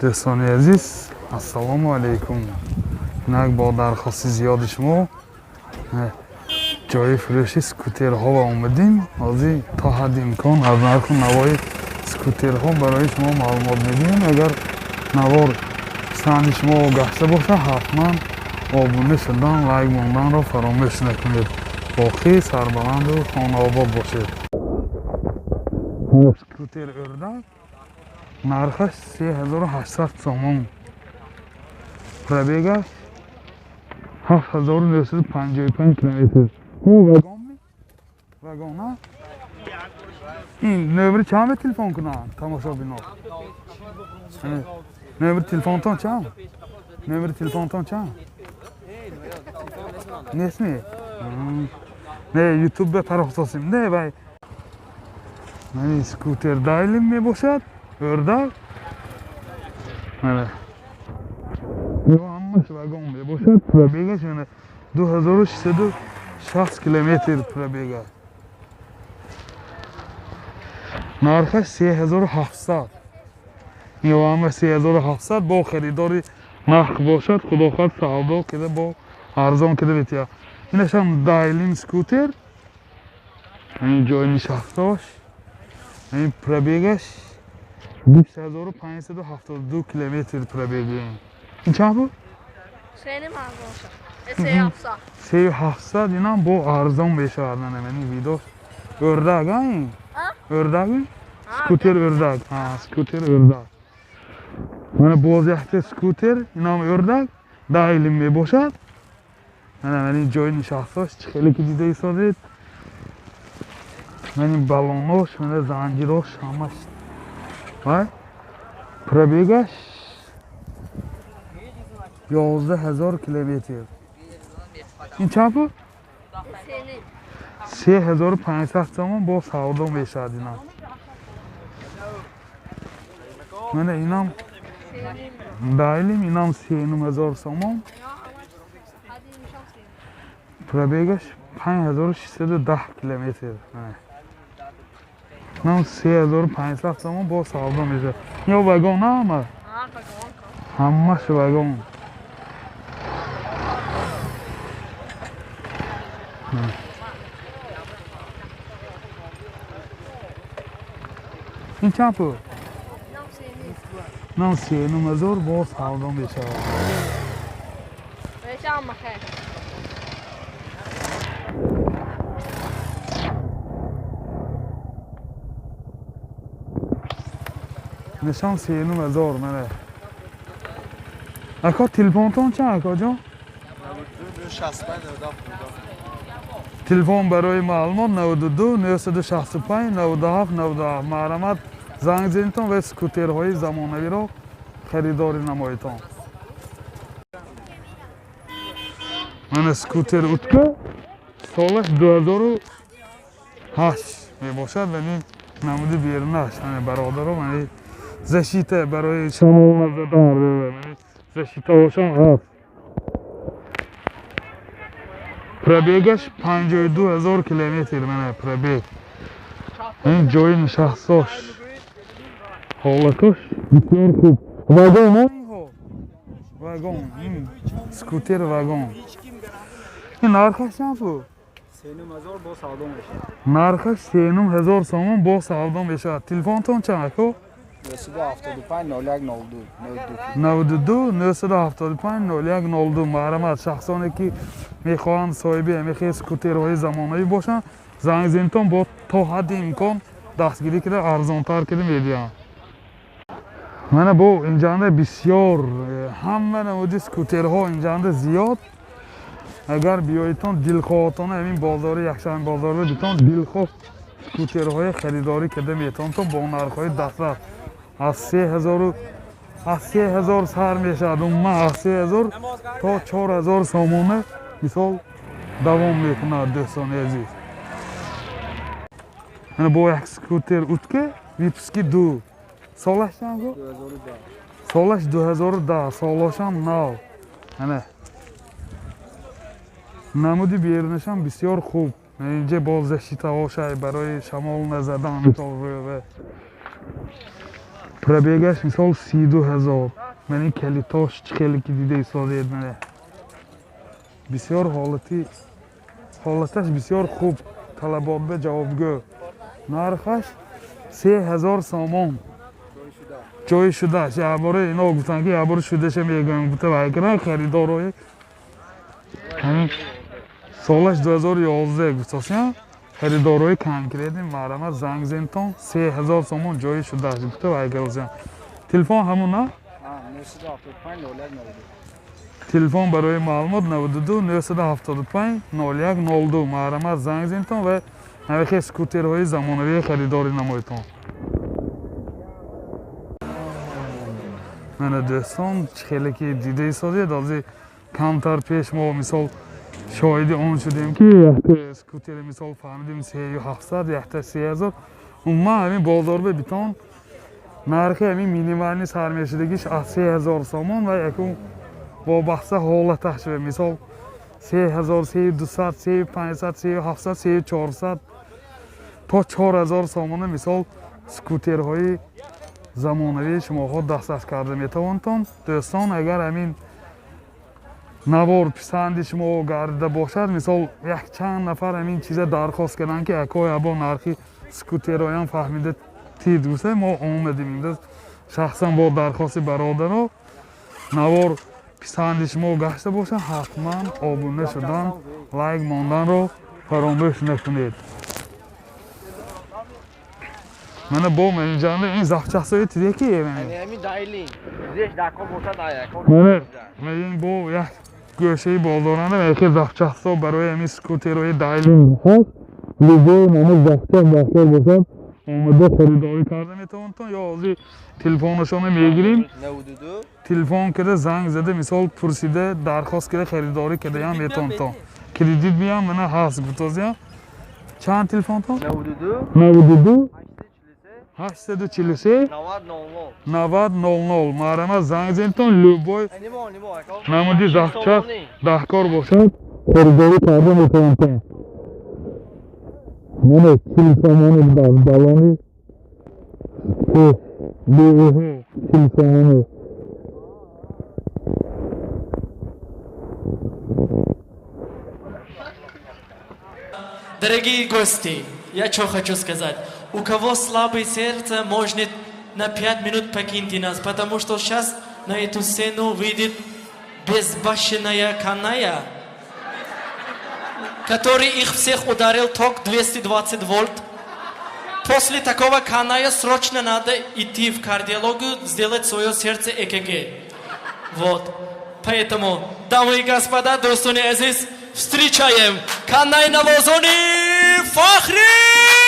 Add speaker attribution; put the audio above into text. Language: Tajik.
Speaker 1: Дӯстони азиз, ассалому алайкум. Инак бо дархости зиёди шумо ҷои фурӯши скутерҳо омадем. Ҳозир то ҳадди имкон аз нарху навои скутерҳо барои шумо маълумот медиҳем. Агар навор писанди шумо гашта бошад, ҳатман обуна шудан, лайк монданро фаромӯш накунед. Боқӣ сарбаланду хонаобод бошед. Скутер Ӯрдак, нархаш 3800 сомон, пробегаш 7955 километр. Вагон, вагон. Ин номери чанд ба телефон кунанд тамошобино? Номери телефонтон чанд? Номери телефонтон чанд? Нестми? Не, ютуб ба парохтосим. Не, вай. Мани скутер Дайлим мебошад, Ӯрдак. Мана. Ҳамаш вагон мебошад, пробегаш мана 2660 километр пробега. Нархаш 3700. Ё ҳама 3700, бо харидори нарх бошад, худо хоҳад савдо кида бо арзон кида метиҳад. Инашам Дайлим скутер. Ин ҷои нишасташ. Ин пробегаш 2572 километр пробеги. Ин чанд буд?
Speaker 2: 3700.
Speaker 1: 3700, инам бо арзон мешавад. Мани видос. Ӯрдак, а ин? Ӯрдак? Скутер Ӯрдак. Ҳа, скутер Ӯрдак. Мана боз якта скутер, инам Ӯрдак, Дайлим мебошад. Мана мани ҷои нишасташ чӣ хеле ки дида истодед. Мани баллонош, мана занҷирош ҳамаш. Вай? Пробегаш 11 000 километр. Ин чанд буд? 3500 сомон, бо савдо мешавад инам. Мана инам Дайлим, инам 3500 сомон. Пробегаш 5610 километр. Инам 3500 сомон, бо савдо мешавад. Ё вагон ҳама? Ҳамаш вагон. Ин чанд пул? Инам 3500, бо савдо мешавад.
Speaker 2: Мешам махе.
Speaker 1: Нишон 3500, мана. Ака, телефонтон чанд, акаҷон? Телефон барои маълумот 92 965 97 97. Марҳамат, занг зенитон ва скутерҳои замонавиро харидорӣ намоедтон. Мана скутер Утка, солаш 2008 мебошад. Вани намуди берунаш, ана бародаро, мани защита барои шамол назадан, мани защитаҳошон ҳаст. Пробегаш 52 000 километр, мана пробег. Ин ҷои нишастош, ҳолатош бисёр хуб. Вагон, вагон, ин скутер вагон. Ин нархаш чанд пул?
Speaker 3: 3500, бо савдо мешавад.
Speaker 1: Нархаш 3500 сомон, бо савдо мешавад. Телефонтон чанд, ако?
Speaker 3: 975 01 02 92.
Speaker 1: 92 975 01 02. Марҳамат, шахсоне ки мехоҳанд соҳиби ҳамихел скутерҳои замонавӣ бошанд, занг зенитон, бо то ҳадди имкон дастгирӣ кида арзонтар кида медиҳанд. Мана бо инҷанда бисёр ҳама намуди скутерҳо инҷанда зиёд. Агар биёедтон, дилхоҳатона ҳамин бозори якшанбе бозорро битон, дилхоҳ скутерҳои харидорӣ карда метавонтон бо нархҳои дастрас, аз 3000, аз 3000 сар мешавад, умуман аз 3000 то 4000 сомона мисол давом мекунад. Дӯстони азиз, мана бо як скутер Утка выпуски ду. Солаш чанд гуфт?
Speaker 3: 2010.
Speaker 1: Солаш 2010, солошам нав. Ана намуди берунашам бисёр хуб. Инҷа боз защитаҳошай барои шамол назадан, мисол рӯва. Пробегаш мисол 32 000. Ман ин калитош чӣ хеле ки дида истодед, мана бисёр ҳолати, ҳолаташ бисёр хуб, талабот ба ҷавобгӯ. Нархаш 3000 сомон. Ҷои шудааш якбора ино гуфтанд, ки якбора шудаша мегӯям, гуфта вай карданд харидорои. Ҳамин солаш 2011 гуфтосям. Харидорои конкретный марҳамат, занг зентон. 3000 сомон ҷои шудааш гуфта вай кардосям. Телефон ҳамуна?
Speaker 3: 975 01 02.
Speaker 1: Телефон барои маълумот 92 975 01 02. Марҳамат, занг зентон ва навихе скутерҳои замонавии харидорӣ намоедтон. Мана, дӯстон, чӣ хеле ки дида истодед, ҳозир камтар пеш мо мисол шоҳиди он шудем, ки якта скутери мисол фаҳмидем 3700, якта 3000. Умуман, ҳамин бозорба битон нархи ҳамин минимальный сармешудагиш аз 3000 сомон ва якум вобаста ҳолаташ, мисол 3000, 3200, 3500, 3700, 3400 то 4000 сомона мисол скутерҳои замонавии шумоҳо дастрас карда метавонтон. Дӯстон, агар ҳамин навор писанди шумо гардида бошад, мисол якчанд нафар ҳамин чиза дархост карданд, ки акой або нархи скутероям фаҳмида тид гуфта, мо омадем имрӯз шахсан бо дархости бародаро. Навор писанди шумо гашта бошад, ҳатман обуна шудан, лайк монданро фаромӯш накунед. Мана бо менеҷанда ин запчастҳои тиде ки мана ин бо як гӯшаи бозоранда яке запчастҳо барои ҳамин скутерҳои Дайлин ҳаст. Любой мана запчаст даркор бошад, омада харидорӣ карда метавонтон ё ҳозир телефонашонро мегирем, телефон карда, занг зада, мисол пурсида, дархост карда, харидорӣ кардаям метавонтон. Кредит биям мана ҳаст гуфтозиям. Чанд телефонтон? 92 843 90 00. Марҳамат, занг зентон. Любой намуди запчаст даркор бошад, харидорӣ карда метавонтон. Мана 40 сомонӣ дар балони беҳо 40 сомонӣ.
Speaker 2: Дорогие гости, я что хочу сказать. У кого слабое сердце, можно на 5 минут покиньте нас, потому что сейчас на эту сцену выйдет безбашенная каная, который их всех ударил ток 220 вольт. После такого каная срочно надо идти в кардиологию, сделать свое сердце ЭКГ. Вот. Поэтому, дамы и господа, дӯстони азиз, встречаем канай навозони Фахри!